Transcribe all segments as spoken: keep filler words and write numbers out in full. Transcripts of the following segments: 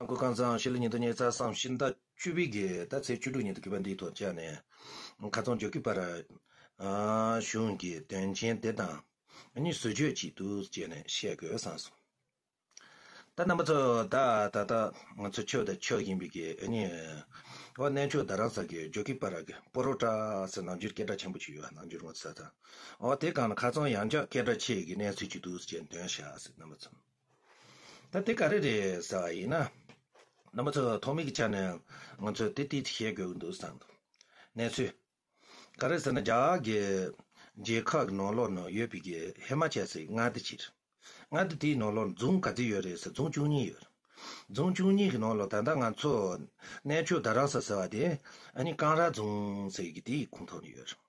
སྐུ་ཁམས་བཟང་། ཕྱི་ལོ་ཉིས་སྟོང་ཉི་ཤུ་རྩ་གསུམ་ཕྱི་ཟླ་བཅུ་པའི་གི་ཟླ་ཚེས་བཅུ་དྲུག་ཉིན་དུ་གུས་པ་འདིའི་ཐོག་བཅར་ནས། ཁ་སང་ཇོ་ཀི་པ་ར་གཞུང་གི་དོན་རྐྱེན་དེ་དང་། ཨ་ནི་བཟོ་བཅོས་ཅིག་འདུག་བྱས་ནས་བཤད་དགོས་བསམ་སོང་། ད་རྣམ་པ་ཚོ་ད་ད་ལྟ་ང་ཚོ་ཆོས་དང་ཆོས་ཡིན་པའི་གི་ཨ་ནི། འོ་གནས་མཆོག་རྡ་རམ་ས་གི་ཇོ་ཀི་པ་ར་གི་པོ་རོ་ཊ་ཟེར་ནམ་རྒྱུན་སྐད་གྲགས་ཆེན་པོ་ཅིག་ཡོད། ནམ་རྒྱུན་ང་ཚོ་ད། འོ་དེ་གང་ན་ཁ་སང་ཡང་བསྐྱར་སྐད་གྲགས་ཆེ་གི་གནས་ཚུལ་ཅིག་འདུག་ཟེར་འདོན་བཞག་ཟེར། རྣམ་པ་ཚོ། ད་དེ་ག་རེ་རེད་ཟེར་བ་ཡིན་ན། རྣམ་པ་ཚོ་ཐོག་མའི་གི་ཆ་ནས་ང་ཚོས་དེ་ཏིག་ཏིག་བཤད་དགོས་ཀྱི་འདུག་བསམ་འདུག་གནས་ཚུལ། ག་རེ་ཟེར་ན་རྒྱ་གར་གྱི་རྒྱལ་ཁབ་ཀྱི་ནང་ལོགས་ནང་ཡོད་པའི་གི་ཧི་མ་ཅལ་ཟེར་མངའ་སྡེ་ཅིག་རེད། མངའ་སྡེ་དེའི་ནང་ལོགས་རྫོང་ག་ཚོད་ཡོད་རེད་ཟེར། རྫོང་བཅུ་གཉིས་ཡོད་རེད། རྫོང་བཅུ་གཉིས་ཀྱི་ནང་ལོགས་ད་ལྟ་ང་ཚོ་གནས་མཆོག་རྡ་རམ་ས་ཟེར་བ་དེ་ཨ་ནི་ཀང་ར་རྫོང་ཟེར་གི་དེའི་ཁོངས་གཏོགས་ནས་ཡོད་རེད།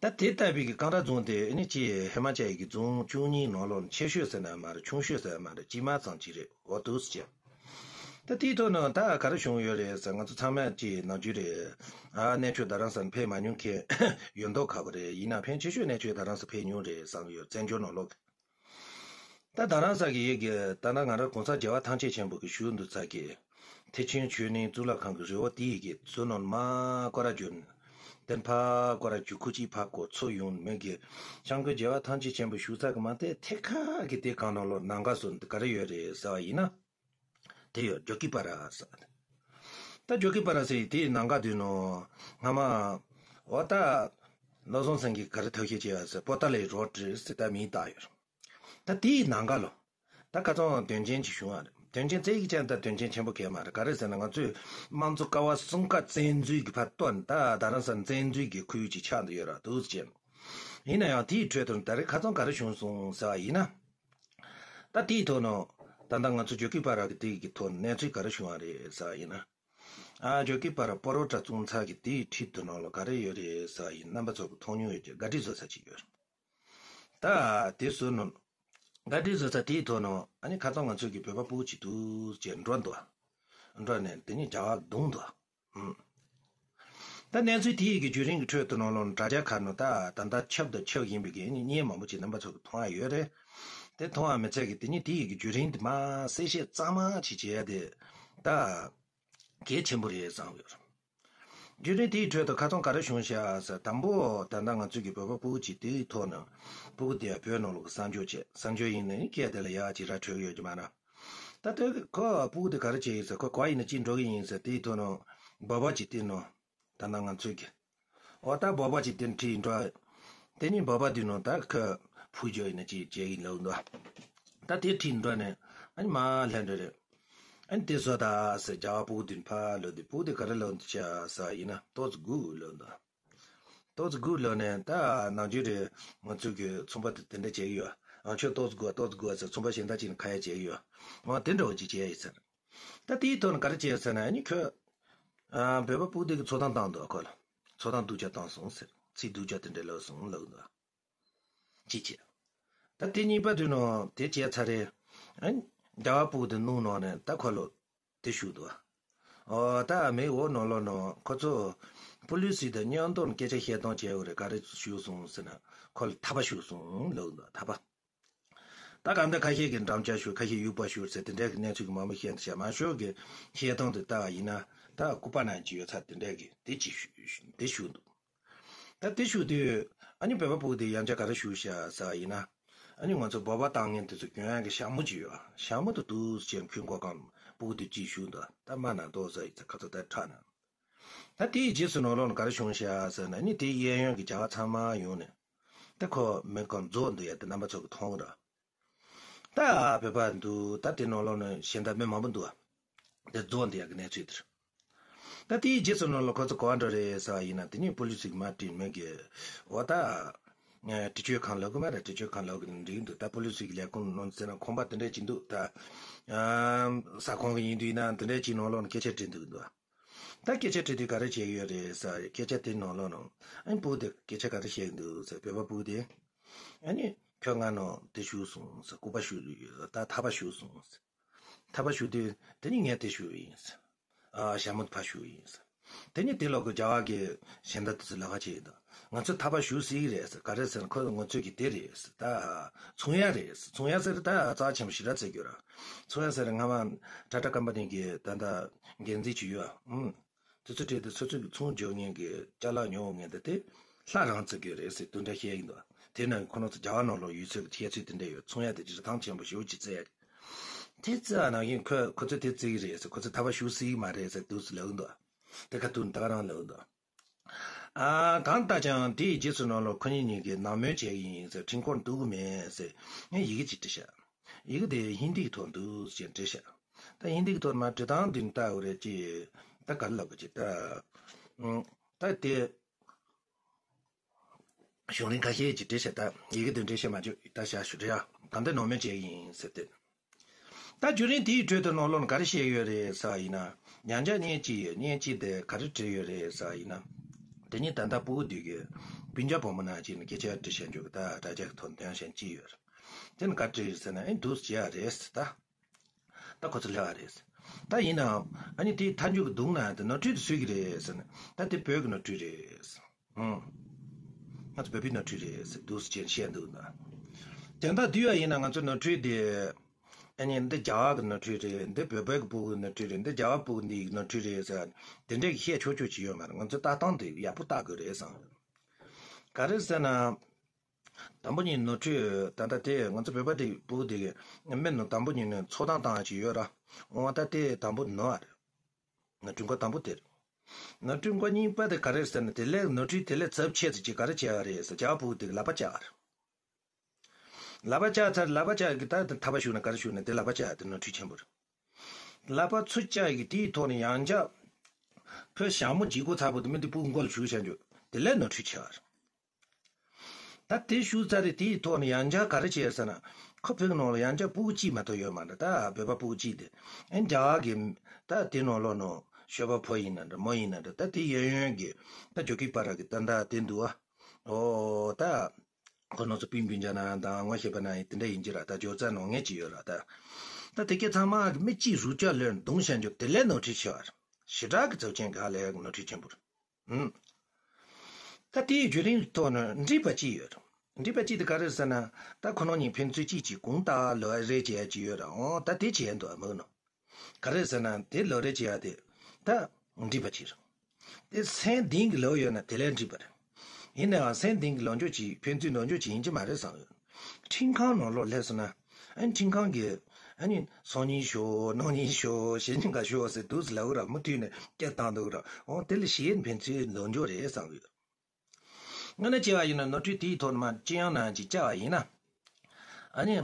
ད་དེ་ལྟ་བུའི་གི་ཀང་ར་རྫོང་དེ་ཨ་ནི་ཅི་ཧི་མ་ཅལ་གྱི་རྫོང་བཅུ་གཉིས་ནང་ལོགས་ཆེ་ཤོས་ཟེར་ན་མ་རེད། ཆུང་ཤོས་ཟེར་ན་མ་རེད། དཀྱིལ་མ་ཙམ་ཅིག་རེད། འོ་འདུག་སེ་བྱས། ད་དེའི་ཐོག་ནས་ད་ག་རེ་བྱུང་ཡོད་རེད་ཟེར། ང་ཚོ་ཚང་མས་ཅི་ནམ་རྒྱུན་རེད། ཨ་གནས་མཆོག་རྡ་རམ་ས་ཕེབས་མ་མྱོང་མཁན་ཡོད་མདོག་ཁ་པོ་རེད། ཡིན་ན་ཕན་ཆེ་ཤོས་གནས་མཆོག་རྡ་རམ་ས་ཕེབས་མྱོང་རེད་བསམ་གྱི་ཡོད། བཙན་བྱོལ་ནང་ལོགས་ཀྱི། ད་རྡ་རམ་ས་གི་ཡུལ་གྱི་ད་ལྟ་ང་རང་གོང་ས་རྒྱལ་བ་ཐམས་ཅད་མཁྱེན་པ་གི་བཞུགས་འདུག་ས་གི་ཐེག་ཆེན་ཆོས་གླིང་གཙུག་ལག་ཁང་གི་རི་བོ་དེ་ཡི་གི་ཟུར་ནང་མར་སྐོར་ར་བརྒྱུགས་ནས། དེ་ཕར་སྐོར་ར་བརྒྱུགས། ཁོ་གཅིག་ཕར་སྐོར། ཚུར་ཡོང་མོད་ཀྱི་སྐྱབས་མགོན་རྒྱལ་བ་ཐམས་ཅད་མཁྱེན་པ་བཞུགས་ས་གི་མ་མཐའི་ཐད་ཁ་གི་དེ་སྒང་ནང་ལོགས་ནམ་མཁའ་ཟེར་འདི་ག་རེ་ཡོད་རེད་ཟེར་བ་ཡིན་ན། དེ་ཡོད། ཇོ་ཀི་པ་ར་ཟེར། ད་ཇོ་ཀི་པ་ར་ཟེར་དེའི་ནམ་མཁའ་དེ་ནང་སྔ་མ་འོ་ད་བློ་བཟང་སེང་གེས་ག་རེ་ཐབས་ཤེས་བྱས་ཟེར། པོ་ཏཱ་ལའི་རོ་ཌི་ཟེར་ད་མིང་བཏགས་ཡོད། ད་དེའི་ནང་ག་ལོ། ད་ཁ་སང་དོན་རྐྱེན་ཅིག་བྱུང་བ་རེད། དོན་རྐྱེན་ཙེ་ཡིག་ཅན་ད་དོན་རྐྱེན་ཆེན་པོ་གས་མ་རེད། ག་རེ་ཟེར་ན་ང་ཚོས་དམངས་གཙོ་ཀ་བ་གསུམ་ཀ་བཙན་འཛུལ་གྱི་ཕར་གཏོར་ནས་ད་རྡ་རམ་ས་བཙན་འཛུལ་གྱི་ཁུལ་ཅིག་ཆགས་འདུག་ཡོད་ར་འདུག་ཅེས། ཡིན་ན་ཡང་དེའི་ཁྲོད་དུ་ད་རེས་ཁ་སང་ག་རེ་བྱུང་སོང་ཟེར་བ་ཡིན་ན། ད་དེའི་ཐོག་ནས་ད་ལྟ་ང་ཚོ་ཇོ་ཀི་པ་ར་གི་དེ་གི་ཐོག་ནས་གནས་ཚུལ་ག་རེ་བྱུང་བ་རེད་ཟེར་བ་ཡིན་ན། ཨ་ཇོ་ཀི་པ་ར་པོ་རོ་ཊ་བཙོང་ཚར་གི་དེའི་འཁྲིས་དེ་ནང་ལ་ག་རེ་ཡོད་རེད་ཟེར་བ་ཡིན། རྣམ་པ་ཚོ་གི་མཐོང་མྱོང་ཡོད་ཀྱི་བཀའ་དྲིན་བཟོ་ས་ཅིག་ཡོད་རེད། ད་དེ་ཟུར་ནང་བཀའ་དྲིན་བཟོ་ས་དེའི་ཐོག་ནང་ཨ་ནི་ཁ་སང་ང་ཚོའི་གི་བོད་པ་ཕྲུ་གུ་ཅིག་འདུག་ཅེས་འགྲོ་འདུག་འགྲོ་ནས་དེ་ནས་རྒྱ་གར་བརྡུངས་འདུག་ཨུམ། ད་གནས་ཚུལ་དེའི་གི་བརྒྱུད་རིམ་གྱི་ཁྲོད་དུ་ནང་ལོགས་དྲ་རྒྱ་ཁག་ནང་ད་ད་ལྟ་ཁྱབ་དང་ཁྱབ་བཞིན་པའི་གི་ཨ་ནི་བརྙན་མང་པོ་ཅིག་རྣམ་པ་ཚོ་གི་མཐོང་ཡ་ཡོད་རེད། དེ་མཐོང་བ་མི་ཚད་གི་དེ་ནས་དེའི་གི་བརྒྱུད་རིམ་དེ་མར་གསལ་བཤད་གཙང་མ་ཅིག་བྱས་ཏེ་ད། གལ་ཆེན་པོ་རེད་བསམ་ཡོད། བརྒྱུད་རིམ་དེའི་ཁྲོད་དུ་ཁ་སང་ག་རེ་བྱུང་ཤག་ཟེར། དང་པོ་ད་ལྟ་ང་ཚོའི་གི་བོད་པ་ཕྲུ་གུ་ཅིག་དེའི་ཐོག་ནས་ཕྲུ་གུ་དེ་བོད་ནང་ལོགས་གསར་འབྱོར་བྱས། གསར་འབྱོར་ཡིན་ནའི་སྐད་དེ་ལ་ཡག་ཅིག་ར་འཕྲོད་ཡོད་ཀྱི་མ་རེད། ད་ལྟ་ཁོ་ཕྲུ་གུ་དེ་ག་རེ་བྱས་ཡིན་ཟེར། ཁོ་ག་ཡིན་ན་ཅིག་འགྲོ་གི་ཡིན་ཟེར། དེའི་ཐོག་ནས་སྦག་སྦག་ཅིག་སྟེར་ནས་ད་ལྟ་ང་ཚོའི་གི། འོ་ད་སྦག་སྦག་ཅིག་དེ་ཁྲིད་འགྲོ། དེ་ནས་སྦག་སྦག་དེ་ནང་ད་ཁོ་ཕུ་རྒྱག་ཡིན་ན་ཅིག་བྱེད་ཡིན་ལབ་འདུག་ད་དེ་ཁྲིད་འགྲོ་ནས་ཨ་ནི་མར་ལྷན་འགྲོ་རེད། ཨ་ནི་དེ་བཟོ་ད་ཟེར་རྒྱ་བ་ཕྲུ་གུ་དེ་ཕར་ལབ་དུས་ཕྲུ་གུ་དེ་ག་རེ་ལབ་འདུག་ཤག་ཟེར་ཡིན་ན་ཏོག་ཙི་སྒུག་ལབ་འདུག་ཏོག་ཙི་སྒུག་ལབ་ནས་ད་ནམ་རྒྱུན་རེད། ང་ཚོའི་གི་ཚོང་པ་དེ་དེ་འདྲ་བྱེད་ཀྱི་ཡོད། ཨ་ཁྱོད་ཏོག་ཙི་སྒུག་ཏོག་ཙི་སྒུག་ཟེར། ཚོང་པ་གཞན་དག་ཅིག་ནས་ཁ་ཡ་བྱེད་ཀྱི་ཡོད། འོ་དེ་འདྲ་བོ་ཅིག་བྱས་ཡིན་ཟེར། ད་དེའི་ཐོག་ནས་ག་རེ་བྱས་ཟེར་ན་ཨ་ནི་ཁོས། ཨ་བོད་པ་ཕྲུ་གུ་དེ་གི་འཚོ་སྟངས་བཏང་འདུག་ཁོ་ལ། འཚོ་སྟངས་སྡུག་ཅག་བཏང་སོང་ཟེར། ཚིག་སྡུག་ཅག་དེ་འདྲ་ལབ་སོང་ལབ་འདུག་ཅི་བྱེད། ད་དེ་གཉིས་པ་དུས་ནང་དེ་བྱས་ཚར་རེད། ཨ་ནི་རྒྱ་བ་ཕྲུ་གུ་དེ་བསྣུན་གནང་ནས་ད་ཁོ་ལ་དེ་ཞུས་འདུག་ཨོ་ད་མི་འོག་ནང་ལོགས་ནང་ཁོ་ཚོ་པུ་ལི་སི་དང་མཉམ་དུ་སྐད་ཆ་བཤད་སྟངས་བྱས་ཡོད་རེད། ག་རེ་ཞུས་སོང་ཟེར་ན་ཁོ་ལ་ཐར་པ་ཞུས་སོང་ལབ་འདུག་ཐར་པ། ད་གང་ལྟར་ཁ་ཤས་ཀྱིས་འགྲམ་ལྕག་ཞུ། ཁ་ཤས་དབྱུག་པ་ཞུ་ཟེར་དེ་འདྲའི་གི་གནས་ཚུལ་གྱི་མང་པོ་བཤད་འདུག་ཤག་མང་ཤོས་ཀྱི་བཤད་སྟངས་དེ་ལྟ་བ་ཡིན་ན་ད་སྐུད་པ་ནང་ཅིག་ཡོད་ཚད་དེ་འདྲའི་གི་དེ་ཅིག་ཞུ་དེ་ཞུ་འདུག་ད་དེ་ཞུ་དུས་ཨ་ནི་བོད་པ་ཕྲུ་གུ་དེ་ཡང་བསྐྱར་ག་རེ་ཞུ་ཤག་ཟེར་བ་ཡིན་ན། ཨ་ནི་ང་ཚོ་སྦག་སྦག་བཏང་མཁན་དེ་ཚོ་གྱོན་ཡག་གི་ཞྭ་མོ་ཅིག་ཡོད། ཞྭ་མོ་དེ་འདུག་ཅེས་གྱོན་དགོས་གམ་ཕྲུ་གུ་དེ་ཅིག་ཞུ་འདུག་ད་མ་ན་ཏོག་ཙམ་ཡིན་ཚེ་ཁ་ཚ་དེ་ཁྲག་ན། ད་དེའི་རྗེས་སུ་ནང་ལོགས་ནས་ག་རེ་བྱུང་ཤག་ཟེར་ན་ཨ་ནི་དེའི་གཡས་གཡོན་གྱི་རྒྱ་གར་ཚང་མ་ཡོང་ནས། ད་ཁོ་མི་གང་རྫོགས་འདུག་ཡ་དེ་རྣམ་པ་ཚོ་གི་མཐོང་ར། ད་བོད་པ་འདུག་ད་དེ་ནང་ལོགས་ནས་གཞན་དག་མི་མང་པོ་འདུག་དེ་རྫོགས་འདུག་ཡ་གི་གནས་ཚུལ་དེར། ད་དེའི་རྗེས་སུ་ནང་ལོགས་ཁོ་ཚོ་ག་པར་འགྲོ་རེད་ཟེར་བ་ཡིན་ན་དེ་ནས་པུ་ལི་སི་གི་མ་དྲིས་མོད་ཀྱི། འོ་ད། ཨ་དྲི་གཅོད་ཁང་ལབ་གི་མ་རེད། དྲི་གཅོད་ཁང་ལབ་གི་འགྲིག་འདུག་ད་པུ་ལི་སི་གི་ལས་ཁུངས་ནང་ཟེར་ན་ཁང་པ་དེ་འདྲ་ཅིག་འདུག་ད། ཨ་ས་ཁོངས་གི་ཡིན་དུས་ན་དེ་འདྲ་ཅིག་ནང་ལོགས་ནས་སྐད་ཆ་དྲིས་འདུག་འདུག་ད་སྐད་ཆ་དྲི་དུས་ག་རེ་བྱེད་ཀྱི་ཡོད་རེད་ཟེར། སྐད་ཆ་དེ་ནང་ལོགས་ནང་ཨ་ནི་ཕྲུ་གུ་དེ་སྐད་ཆ་ག་རེ་བཤད་ཀྱི་འདུག་ཟེར། བོད་པ་ཕྲུ་གུ་དེ། ཨ་ནི་ཁྱོད་ང་ནང་དེ་ཞུས་སོང་ཟེར། སྐུད་པ་ཞུས་ཡོད། ད་ཐར་པ་ཞུས་སོང་ཟེར། ཐར་པ་ཞུ་དུས་དེ་ནི་ངས་དེ་ཞུས་ཡིན་ཟེར། ཨ་ཞྭ་མོ་ཕར་ཞུས་ཡིན་ཟེར། དེ་ནས་དེ་ལོག་གི་རྒྱ་གར་གྱི་གཞན་དག་དེ་ཚོ་ལབ་ཁ་བྱེད་ཡིན་ད། ང་ཚོ་ཐར་པ་ཞུ་སྲིད་ཀྱི་རེད་ཟེར། ག་རེ་ཟེར་ན་ཁོ་ང་ཚོ་གི་དེ་རེད་ཟེར། ད་ཚོང་ཡ་རེད་ཟེར། ཚོང་ཡ་ཟེར་ད་རྩ་ཆེན་པོ་ཞེ་དྲག་བརྩི་གི་ཡོད་ར། ཚོང་ཡ་ཟེར་སྔ་མ་ཊ་ཊ་ཀམ་པ་ནི་གི་ད་ལྟ་འགན་འཛིན་ཅིག་ཡོད་ཨ། ཨུམ། དེ་ཚོ་བྲིས་ཏེ་སོ་སོ་གི་ཚོང་རྒྱག་མཁན་གྱི་ཅ་ལག་ཉོ་མཁན་དེ་དེ་ལྷ་རང་བརྩི་གི་རེད་ཟེར་དེ་འདྲ་བཤད་ཀྱི་འདུག་དེ་ནང་ཁོ་རང་ཚོ་རྒྱ་གར་ནང་ལོགས་ཡོད་ཚད་ཀྱི་ཁྱད་ཚོད་དེ་འདྲ་ཡོད། ཚོང་ཡ་དེ་རིན་ཐང་ཆེན་པོ་ཞེ་པོ་ཅིག་བརྩི་ཡ་རེད། དེ་བརྩི་བ་ནང་བཞིན་ཁོས་ཁོ་ཚོས་དེ་བརྩི་གི་རེད་ཟེར། ཁོ་ཚོས་ཐར་པ་ཞུ་སྲིད་ཀྱི་མ་རེད་ཟེར་འདུག་ཟེར་ལབ་ཀྱི་འདུག་དེ་ཁ་ཐུག་ད་ག་རང་ལབ་ཀྱི་འདུག་ཨ། གང་ལྟར་ཀྱང་དེའི་རྗེས་སུ་ནང་ལོགས་ཁོ་གཉིས་གཉིས་ཀྱིས་ནང་མོལ་བྱས་ཡིན་ཟེར། འཕྲིན་འཁོར་འདུག་གི་མེད་ཟེར། ངས་ཡི་གེ་ཅིག་བྲིས་ཤག་ཡི་གེ་དེ་ཧིན་དི་གི་ཐོག་འདུག་ཅེས་བྲིས་ཤག་ད་ཧིན་དི་གི་ཐོག་མ་བྲིས་སྟངས་འདི་ནི་ལྟ་དགོས་རེད་ཅེས། ད་ག་རེ་ལབ་དགོས་ཅེས་ད། ཨང་། ད་དེ་བྱུང་རིམ་ཁ་ཤས་ཅིག་བྲིས་ཤག་ད་ཡི་གེ་དེ་འགྲེལ་བཤད་མ་བྱུང་ད་བཞག་ཞུ་རེད་ཡ། གང་ལྟར་ནང་མོལ་བྱས་ཡིན་ཟེར་ཏེ། ད་བརྒྱུད་རིམ་དེའི་ཁྲོད་དུ་ནང་ལོགས་ནས་ག་རེ་བཤད་ཡོད་རེད་ཟེར་བ་ཡིན་ན། ཉམས་ཆག་བསྙེན་བཅས་ཡོད། བསྙེན་བཅས་དེ་ག་རེ་བྲིས་ཡོད་རེད་ཟེར་བ་ཡིན་ན། དེ་ཉིད་ད་ལྟ་སྤུ་གུ་དུས་ཀྱི་སྤུན་ཀྱག་བུ་མོ་ནང་བཞིན་སྐད་ཆ་འདྲི་བཤད་འཇོག་གི་ད་དྲ་རྒྱ་གི་ཐོག་འདོན་བཤད་ཅི་ཡོད་རེད། དེ་ནི་ག་རེ་བྲིས་ཡོད་ཟེར་ན། ཨེ་འདུག་སེ་བྱས་རེད་ཟེར་ད། ད་ཁོ་ཚོ་སླེབས་པ་རེད་ཟེར། ད་ཡིན་ནའང་ཨ་ནི་དེའི་མཐའ་མཇུག་གི་མདུང་ནང་དེ་ནོར་འཁྲུལ་དེ་སུའི་གི་རེད་ཟེར་ན། ད་དེ་བོད་ཀྱི་ནོར་འཁྲུལ་རེད་ཟེར། ཨང་། ང་ཚོ་བོད་པའི་ནོར་འཁྲུལ་རེད་ཟེར་འདུག་སེ་བྱས་བཤད་འདུག་ན། དེ་འདྲ་དུས་ཡ་ཡིན་ན་ང་ཚོ་ནོར་འཁྲུལ་དེ། ཨ་ནི་འདི་རྒྱ་གར་གྱི་ནོར་འཁྲུལ་རེད། འདི་བོད་པའི་གི་སྤུ་གུ་ནོར་འཁྲུལ་རེད། འདི་རྒྱ་གར་སྤུ་གུ་འདི་ཡི་ནོར་འཁྲུལ་རེད་ཟེར། དེ་འདྲའི་གི་བཤད་ཆོག་ཆོག་ཅིག་ཡོད་མ་རེད། ང་ཚོ་ལྟ་སྟངས་དེ་ཡག་པོ་ལྟ་དགོས་རེད་བསམ་ཡོད། ག་རེ་ཟེར་ན། དང་པོ་ཉིད་ནོར་འཁྲུལ་ད་ལྟ་དེ་ང་ཚོ་བོད་པ་དེ་སྤུ་གུ་དེ་གི་མི་ནི་དང་པོ་ཉིད་ནས་འཚོ་སྟངས་བཏང་ཡ་ཅིག་ཡོད་ར། འོ་ད་དེ་དང་པོ་ནོར་བ་རེད། ནོར་འཁྲུལ་འགོ་དང་པོ་དེ་རེད། ནོར་འཁྲུལ་འགོ་གཉིས་པ་དེ་ག་རེ་ཟེར་ན། དེ་ལས་ནོར་འཁྲུལ་དེ་ལས་ཚབས་ཆེ་ཙམ་ཅིག་ག་རེ་བྱས་པ་རེད་ཟེར། རྒྱ་གར་སྤུ་གུ་དེ་གི་ལག་པ་བཅག་པ་རེད། ལག་པ་བཅག་ཚར། ལག་པ་བཅག་གི་ད་ཐར་པ་ཞུགས་ན་ག་རེ་ཞུགས་ན་དེ་ལག་པ་བཅག་དེ་ནོར་འཁྲུལ་ཆེན་པོ་རེད། ལག་པ་ཚུར་བཅག་གི་དེའི་ཐོག་ནས་ཡང་བསྐྱར་ཁོས་ཞྭ་མོ་བརྗེ་གོ་ཚར་བ་དེ་མི་དེ་སྤུ་གུ་མགོ་ལ་གཞུས་བྱས་འཇོག་དེ་ལས་ནོར་འཁྲུལ་ཆེ་བ་རེད། ད་དེ་ཞུགས་ཚར་རེད། དེའི་ཐོག་ནས་ཡང་བསྐྱར་ག་རེ་བྱས་ཟེར་ན། ཁོ་བོད་ནང་ལ་ཡང་བསྐྱར་སྤུ་གུ་གཅིག་མ་གཏོགས་ཡོད་མ་རེད། ད་བོད་པ་སྤུ་གུ་གཅིག་དེ་ཨེ་རྒྱ་གར་གི་ད་དེ་ནང་ལོགས་ནང་ཤོར་བ་ཕོ་ཡིན་ན་འདྲ་མོ་ཡིན་ན་འདྲ། ད་དེ་གཡས་གཡོན་གི་ད་ཇོ་ཀི་པ་ར་གི་ད་ད་དེ་འདུག་ཨ། ཨོ་ད། ཁོ་རང་ཚོ་སྤུན་སྤུན་ཀྱག་ནང་དང་ངོ་ཤེས་པ་ནང་དེ་འདྲ་ཡིན་གྱི་ར། ད་སྦྱོར་རྩ་ནང་ངེས་ཀྱི་ཡོད་ར་ད། ད་དེ་གའི་ཚང་མ་མི་གཅིག་རུ་ཅག་ལོན་རྡུང་བྱས་འཇོག་དེ་ལས་ནོར་འཁྲུལ་ཆེ་བ་རེད། ཞེ་དྲག་གི་ཚབས་ཆེན་ག་ལས་ནོར་འཁྲུལ་ཆེན་པོ་རེད། ཨུམ། ད་དེའི་བརྒྱུད་རིམ་ཐོག་ནས་འགྲིག་པ་གཅིག་ཡོད་རེད། འགྲིག་པ་གཅིག་དེ་ག་རེ་ཟེར་ན། ད་ཁོ་རང་གཉིས་ཕན་ཚུན་གཅིག་གིས་གང་ལྟར་ལོག་རེས་བྱེད་ཡ་གཅིག་ཡོད་ར། འོ་ད་དེ་བྱས་འདུག་ཨ་མོ་ནོ། ག་རེ་ཟེར་ན་དེ་ལོག་རེས་བྱེད་ཡ་དེ་ད་འགྲིག་པ་ཅིག་རེད། དེ་སེམས་གཏིང་གི་ལོག་ཡོད་ན་དེ་ལས་འགྲིག་པ་རེད། ཡིན་ནའང་སེམས་གཏིང་གི་ལོག་འཇོག་ཅིག་ཕན་ཚུན་ལོག་འཇོག་ཅིག་ཡིན་གྱི་མ་རེད་བསམ་ཡོད། ཁྲིམས་ཁང་ནང་ལོགས་སླེབས་སོང་ན། ཨ་ནི་ཁྲིམས་ཁང་གིས་ཨ་ནི་སང་ཉིན་ཤོག་གནངས་ཉིན་ཤོག་གཞེས་ཉིན་འགའ་ཤོག་ཟེར་འདུག་སེ་ལབ་ཀྱི་ར། མུ་མཐུད་ནས་སྐད་བཏང་འདུག་ར། འོ་དེ་ལ་གཞི་ནས་ཕན་ཚུན་ལོག་འཇོག་རེད་བསམ་གི་ཡོད། དངོས་གནས་བྱས་པ་ཡིན་ན་ནོར་འཁྲུལ་དེའི་ཐོག་ནས་མར་ཅི་ཡང་ནང་ཅིག་བཅར་བ་ཡིན་ན། ཨ་ནི།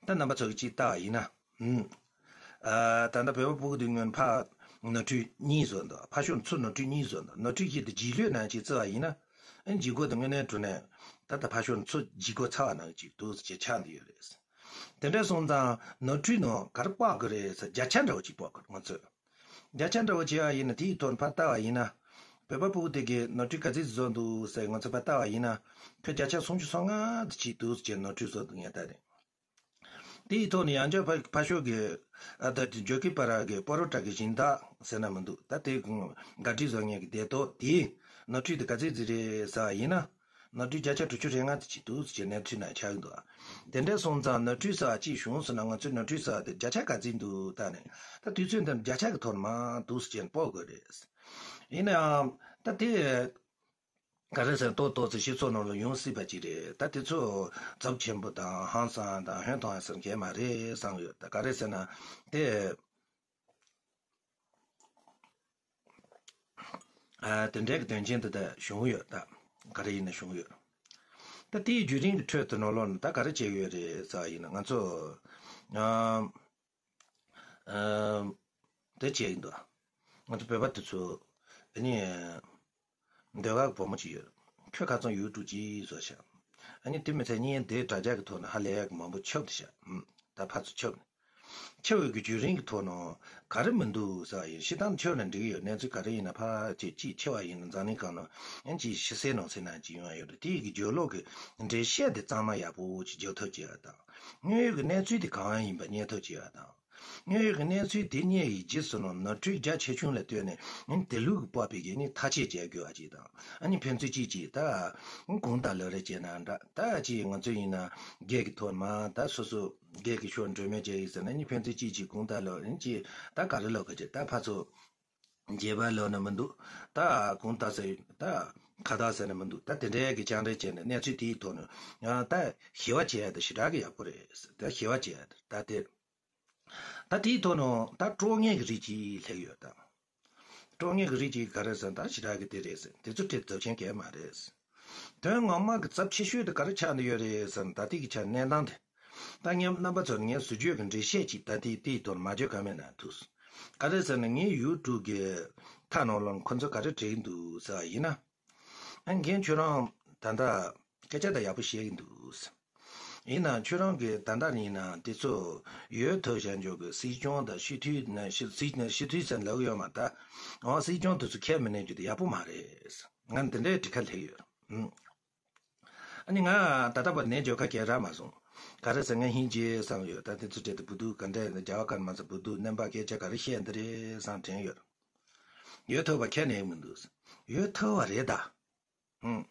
ད་རྣམ་པ་ཚོ་གིས་ཅིག་བལྟ་བ་ཡིན་ན། ཨུམ། ཨ། ད་ལྟ་བོད་པ་སྤུ་གུ་དེ་སྔོན་ཕར་ནོར་འཁྲུལ་གཉིས་བཟོས་འདུག་ཕར་ཕྱོགས་ནས་ཚུར་ནོར་འཁྲུལ་གཉིས་བཟོས་འདུག་ནོར་འཁྲུལ་གཅིག་དེ་རྗེས་ལུས་ནང་ཅིག་བརྩི་བ་ཡིན་ན། ཨ་ནི་རྗེས་འགོ་དེ་དངོས་གནས་དྲང་གནས། ད་ལྟ་ཕར་ཕྱོགས་ནས་ཚུར་རྗེས་འགོ་ཚར་བ་ནང་ཅིག་འདུག་སེ་ཆགས་བསྡད་ཡོད་རེད། དེ་འདྲ་སོང་ཙང་ནོར་འཁྲུལ་ནང་ག་རེ་དཔག་དགོས་རེད་ཟེར་བརྒྱ་ཆ་འདྲ་བོ་ཅིག་དཔོག་དགོས་རེད་ང་ཚོས། བརྒྱ་ཆ་འདྲ་བོ་བྱས་པ་ཡིན་ན་དེའི་ཐོག་ནས་ཕར་ལྟ་བ་ཡིན་ན། བོད་པ་སྤུ་གུ་དེ་གིས་ནོར་འཁྲུལ་ག་ཚོད་བཟོས་འདུག་ཟེར་ང་ཚོས་ཕར་ལྟ་བ་ཡིན་ན། ཁོས་བརྒྱ་ཆ་སུམ་ཅུ་སོ་ལྔ་དེ་ཅིག་འདུག་ཅེས་ནོར་འཁྲུལ་བཟོས་འདུག་ངས་ལྟ་དེ། དེའི་ཐོག་ནས་ཡང་བསྐྱར་ཕར་ཕར་ཕྱོགས་ཀྱི་ཨ་ད་དེ་ཇོ་ཀི་པ་ར་གི་པོ་རོ་ཊ་གི་སྦྱིན་བདག་ཟེར་ན་མི་འདུག་ད་དེ་ག་འདྲ་བཟོ་མཁན་གྱི་སྡེ་ཐོག་དེས་ནོར་འཁྲུལ་དེ་ག་ཚོད་ཅིག་རེད་ཟེར་བ་ཡིན་ན། ནོར་འཁྲུལ་བརྒྱ་ཆ་དྲུག་ཅུ་རེ་ལྔ་དེ་ཅིག་འདུག་ཟེར་གྱི་གནས་ཚུལ་ནང་ཆགས་ཀྱི་འདུག་དེ་འདྲ་སོང་ཙང་ནོར་འཁྲུལ་ཟེར་བ་ཅིག་བྱུང་སོང་ན་ང་ཚོས་ནོར་འཁྲུལ་ཟེར་བ་དེ་བརྒྱ་ཆ་ག་ཚོད་འདུག་ལྟ་ནས། ད་དུས་ཚོད་འདིར་བརྒྱ་ཆ་གི་ཐོག་ནས་མར་འདུག་ཟེར་གྱི་དཔོག་དགོས་རེད། ཡིན་ནའང་ད་དེ་ག་རེ་ཟེར་ཏོག་ཏོག་ཙམ་སྤྱི་ཚོགས་ནང་ལ་ཡོང་སྲིད་པ་ཅིག་རེད། ད་དེ་ཚོ་ཚབས་ཆེན་པོ་དང་ཧང་སང་དང་ཧོན་ཐང་ཟེར་མཁན་མ་རེད་བསམ་ཡོད། ད་ག་རེ་ཟེར་ན་དེ། ཨ། དེ་འདྲའི་གི་དོན་རྐྱེན་དེ་དག་བྱུང་ཡོད་ད། ག་རེ་ཡིན་ན་བྱུང་ཡོད། ད་དེའི་བརྒྱུད་རིམ་གྱི་ཁྲོད་དུ་ནང་ལོགས་ནས་ད་ག་རེ་བྱས་ཡོད་རེད་ཟེར་བ་ཡིན་ན་ང་ཚོ། ཨ། ཨ། དེ་བྱས་ཡིན་འདུག་ང་ཚོ་བོད་པ་དེ་ཚོ། ཨ་ནི། ཟློས་གར་གྱི་བུ་མོ་ཅིག་ཡོད། ཁྱོད་ཁ་སང་ཡུ་ཊུབ་ཅིག་བཟོས་ཤག་ཨ་ནི་དེ་མི་ཚད་ངས་དེའི་དྲ་རྒྱ་གི་ཐོག་ནས་ཧ་ལས་ཡག་གི་མང་པོ་ཁྱབ་བསྡད་ཤག་ཨུམ། ད་ཕར་ཚུར་ཁྱབ་ནས། ཁྱབ་ཡོད་གི་བརྒྱུད་རིམ་གི་ཐོག་ནས་ག་རེ་མི་འདུག་ཟེར་བ་ཡིན། སྤྱིར་བཏང་ཁྱབ་ན་འགྲིག་གི་ཡོད། གནས་ཚུལ་ག་རེ་ཡིན་ན་ཕར་ཅིག་ཅིག་ཁྱབ་པ་ཡིན་ན་འཛམ་གླིང་སྒང་ནས་ཨ་ནི་ཅིག་ཕྱི་གསལ་ནང་གསལ་ནང་ཅིག་ཡོང་ཡ་ཡོད་རེད། དེ་ཡི་གི་རྒྱུ་ལོག་གི་འགྲེལ་བཤད་དེ་གཙང་མ་ཡག་པོ་ཅིག་རྒྱག་ཐབས་བྱེད་ཡ་དང་། དངོས་ཡོད་གི་གནས་ཚུལ་དེ་གང་ཡིན་པ་རྙེད་ཐབས་བྱེད་ཡ་དང་། དངོས་ཡོད་ཀྱི་གནས་ཚུལ་དེ་རྙེད་ཡི་རྗེས་སུ་ནོར་ནོར་འཁྲུལ་རྒྱ་ཆེ་ཆུང་ལ་ལྟོས་ནས་དེ་ལུགས་ཀྱི་སྤོབས་པའི་གི་ནི་ཐག་གཅོད་བྱེད་དགོས་པ་ཅིག་དང་། ཨ་ནི་ཕན་ཚུན་གཅིག་གིས་ད་གུང་ཐང་ལོ་རེ་བྱས་ན་འདྲ། ད་ཅིག་ང་ཚོ་ཡིན་ན་སྒེར་གྱི་ཐོག་མ་ད་སོ་སོ་སྒེར་གྱི་ཕྱོགས་འགྲོས་མེད་བྱས་ཡིན་ཟེར་ན་ནི་ཕན་ཚུན་གཅིག་གིས་གུང་ཐང་ལོ་རེ་ཅིག་ད་ག་རེ་ལབ་ག་ཅིག་ད་ཕར་ཚུར་འགྱེད་པ་ལབ་ན་མི་འདུག་ད་གུང་ཐང་ཟེར་ད་ཁ་བཏགས་ཟེར་ན་མི་འདུག་ད་དེ་འདྲའི་གི་སྤྱང་འདྲེ་བྱས་ནས་གནས་ཚུལ་དེའི་ཐོག་ནས་ཡང་ད་ཞི་བ་བྱས་ཡ་ད་ཞེ་དྲག་གི་ཡག་པོ་རེད། ད་ཞི་བ་བྱས་ཡ་ད་དེ། ད་དེའི་ཐོག་ནས་ད་ཀྲོང་ངེར་གྱི་རིགས་ཅིག་སླེབས་ཡོད་ད། ཀྲོང་ངེར་གྱི་རིགས་ཅིག་ག་རེ་ཟེར་ན་ད་ཞེ་དྲག་གི་དེ་རེད་ཟེར། དེ་ཚོ་དེ་རྫབ་ཆེན་གང་ཡང་མ་རེད་ཟེར། དོན་ངོ་མ་གི་རྫབ་ཆེ་ཤོས་དེ་ག་རེ་ཆགས་ནས་ཡོད་རེད་ཟེར་ན། ད་ལྟའི་གི་ཆ་གནས་སྟངས་དེ། ད་ངས་རྣམ་པ་ཚོར་ངས་ཟུར་བརྗོད་ཀྱི་འགྲེལ་བཤད་ཅིག་ད་ལྟའི་དེའི་ཐོག་མ་བརྗོད་ག་མེད་ན་ཐུགས། ག་རེ་ཟེར་ན་ངའི་ཡུ་ཊུབ་གི་མཐའ་ནང་ལོགས་ཁོ་ཚོ་ག་རེ་བྲིས་འདུག་ཟེར་བ་ཡིན་ན། ཨ་རྒན་ཁྱོད་རང་ད་ལྟ་སྐད་ཆ་ད་ཡག་པོ་བཤད་ཀྱི་འདུག་ཟེར། ཡིན་ནའང་ཁྱོད་རང་གིས་ད་ལྟ་ཡིན་ན་དེ་ཚོ་ཡོད་ཐུབ་བྱ་འཇོག་གི་སྲིད་སྐྱོང་དང་སྤྱི་འཐུས་ནས་སྤྱི་སྲིད་སྤྱི་འཐུས་ཟེར་ལབ་ཡོད་མ་ད། འོ་སྲིད་སྐྱོང་དེ་ཚོ་ཁས་མི་ལེན་རྒྱུ་དེ་ཡག་པོ་མ་རེད། ང་འདི་འདྲའི་འདྲི་ཁ་སླེབས་ཡོད། ཨ་ནི་ང་ད་ལྟ་བར་ནས་བརྗོད་ཁ་གས་རག་མ་སོང་། ག་རེ་ཟེར་ང་ཧིན་རྗེ་བསམ་ཡོད། ད་དེ་ཚོ་འདྲེད་དུ་བུ་དུ་ག་འདྲས་ནས་རྒྱ་བ་ཀར་མ་ཚ་བུ་དུ་སྣེམ་པ་སྐད་ཆ་ག་རེ་བཤད་འདི་རེད་བསམ་དྲན་ཡོད། ཡོད་ཐུབ་པ་ཁས་ནས་མི་འདུག་ཡོད་ཐུབ་པ་རེད་ད། ཧུམ།